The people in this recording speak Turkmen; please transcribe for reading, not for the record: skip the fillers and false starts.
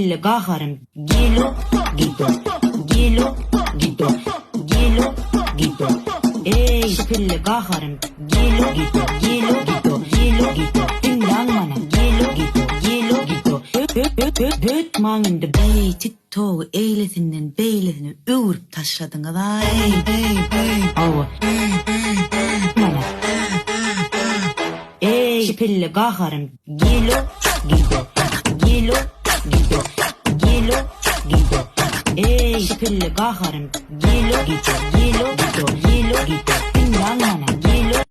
pille gaharym gelo gido gelo gido gelo gido Eý pille gaharym gelo gido gelo gido gelo gido Diňläň mana gelo gido gelo gido Bötmaň indi Eý tik togy eýlesinden beýlesine öwrüp taşladyňyz-aý. Hawa. Mana. Eý pille gaharym gelo gido gelo gido gelo gido Eý pille gaharym gelo gido gelo gido gelo gido Diňläň mana gelo.